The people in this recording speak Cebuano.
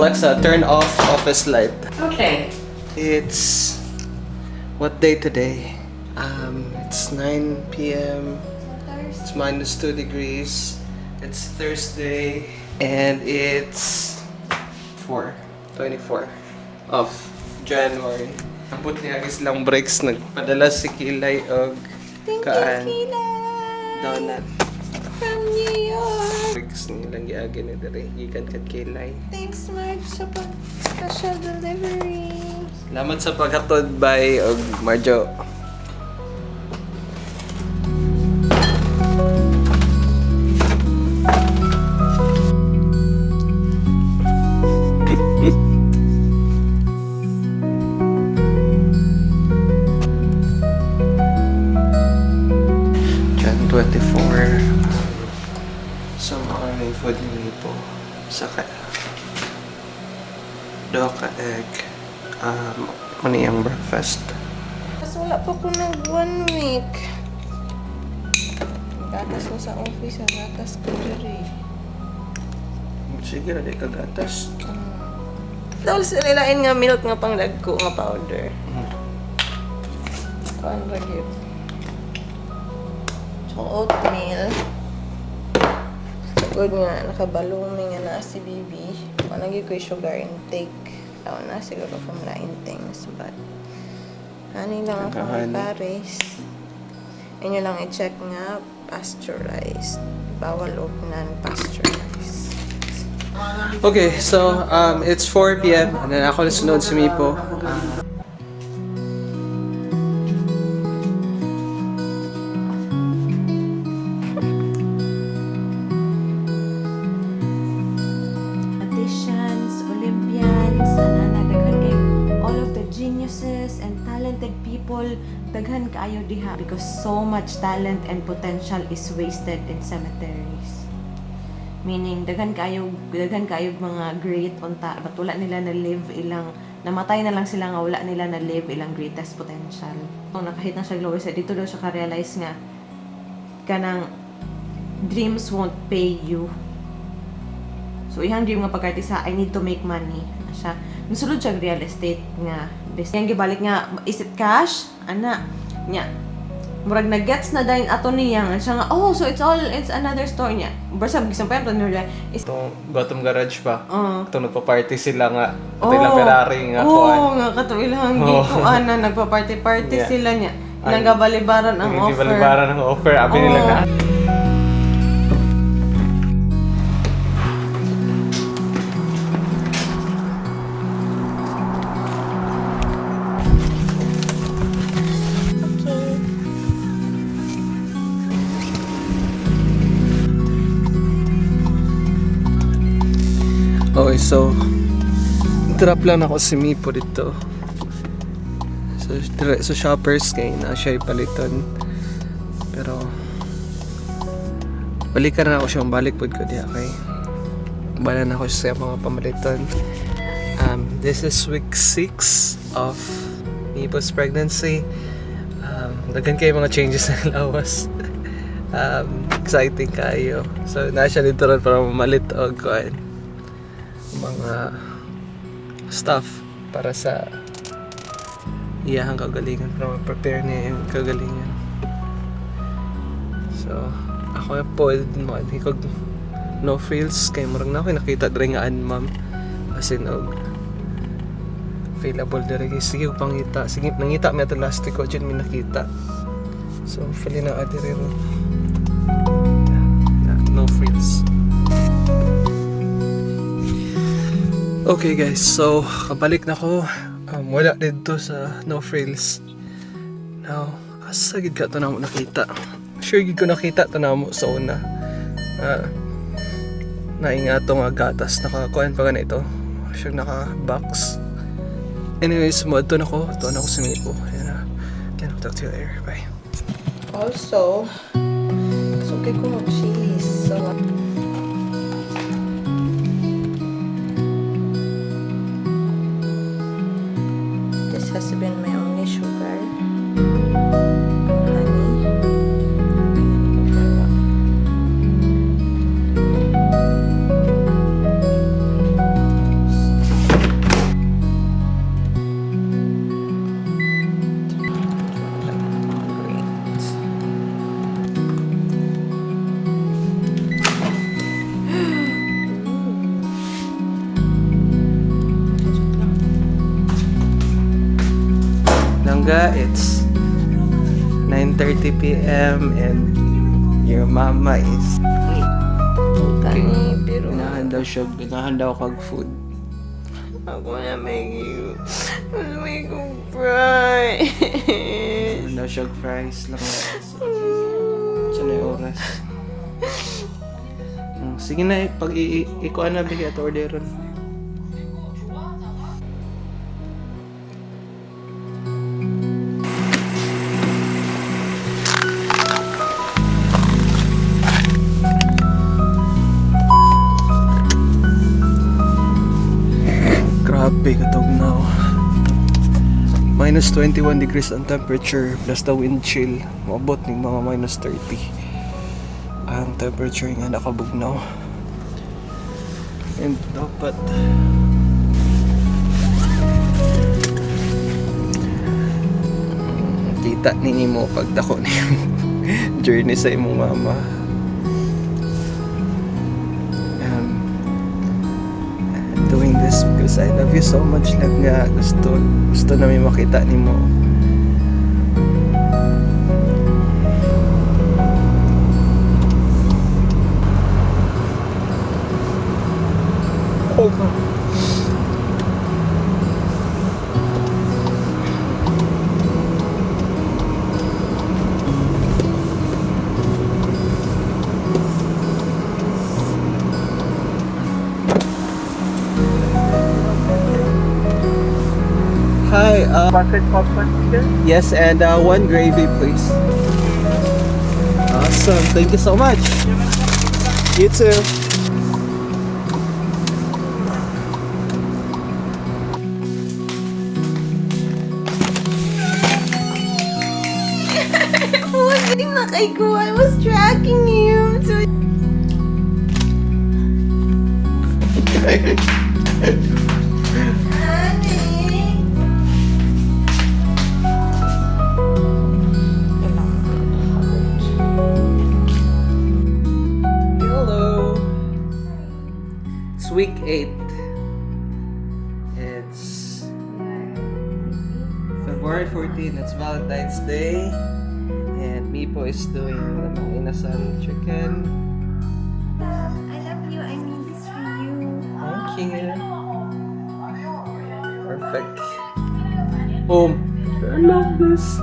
Alexa, turn off office light. Okay. It's what day today? It's 9 p.m. It's minus 2 degrees. It's Thursday and it's 4:24 of January. Ambot niya silang breaks, nagpadala si Kilay og Thank kaan you, Kilay! Donut. From New York! Breaks nilang giagi ni diri gikan kad Kilay. Thanks, Marge, sa pag-special delivery. Salamat sa paghatod by og Marjo. Jan 24. So, mga food ni po. Sa duha ka egg. Ano yung breakfast? Mas wala pa ko nag one week. Gatas ko sa office, ang gatas ko diri. Sige, di ka gatas. Dahil sa nilain nga milk nga pang dagko nga powder. Kuan ra gyud. So oatmeal. Good nga nakabalumi nga na si BB. Wala gyud ko'y sugar intake. Tao na siguro from lain things, but ani lang ako Honey. Paris. Inyo lang i-check nga pasteurized. Bawal og non-pasteurized. Okay, so it's 4 p.m. And then ako na sunod si Mipo. Mathematicians, Olympians, anana, daghan kay all of the geniuses and talented people, daghan kaayo diha because so much talent and potential is wasted in cemeteries. Meaning daghan kaayo mga great unta but wala nila na live ilang, namatay na lang sila nga wala nila na live ilang greatest potential. Kung nakahit na siya glory sa dito daw siya ka-realize nga kanang dreams won't pay you. So, iyang dream nga pagkartisa, "I need to make money." Na siya. Nasulod siya og real estate nga business. Iyang gibalik nga, "Is it cash?" Ana. Nya. Murag na-gets na dayon ato niya. Nga siya nga, "Oh, so it's all, it's another story niya." Basta, gisan pa yan, niya, is, Itong Gotham Garage pa. Itong nagpa-party sila nga. Ito Oh. ilang Ferrari nga. Oo, Kuan. nga katuilang Oh. gikuan na nagpa-party-party sila niya. Ay, Nagabalibaran ang Hindi offer. balibaran ang offer. Abi nila Oo. na. Okay. Okay, so drop lang ako si Mipo dito. So, sa Shoppers kay na siya ipaliton. Pero balikan na ako siyang balik pod ko diya kay bala na ako siya sa mga pamaliton. This is week 6 of Mipo's pregnancy. Daghan kay mga changes sa lawas. Exciting kayo. So, na siya dito ron para mamalit og kuan mga stuff para sa iyahang kagalingan, para ma-prepare niya yung kagalingan. So, ako po, mga ko No Frills kay murag na ako nakita diri nga ma'am. As in, og available diri kay sige og pangita. Sige, nangita mi ato last week ko dyan mi nakita. So, hopefully na diri ron. Yeah, No Frills. Okay guys, so kabalik na ko. Wala dito sa No Frills. Now, asa gid ka to namo nakita? Sure gid ko nakita to namo sa una. Nainga to nga gatas nakakuan pa ganito. Sure naka box. Anyways, mo na ko. Ito na ako sa Mipo. Ayan na. Again, I'll talk to you later. Bye. Also, sugay ko mag-cheese. So, this has been my only sugar. Ang honey. Langga. It's 9:30 p.m. and your mama is Kani, pero ganahan daw siya, ganahan daw kag food. Ako na may kong fries. Ganahan daw siya og fries lang. Sa na yung oras. Sige na, eh, pag ikuan na bigay at orderon. Grabe, katog na ako. Minus 21 degrees ang temperature plus the wind chill. Maabot ng mga minus 30. Ang temperature nga nakabugnaw. And dapat kita ni mo pagdako ni journey sa imong mama. I'm doing this because I love you so much lang nga gusto namin makita nimo. Oh God. Hi, Bucket popcorn chicken. Yes, and one gravy, please. Awesome. Thank you so much. You too. Hindi na kay ko. I was tracking you. So Honey. Hello. It's week 8. It's February 14. It's Valentine's Day. And Mipo is doing the inasal chicken. I love you. I made this for you. Thank you. Perfect. Oh, I love this.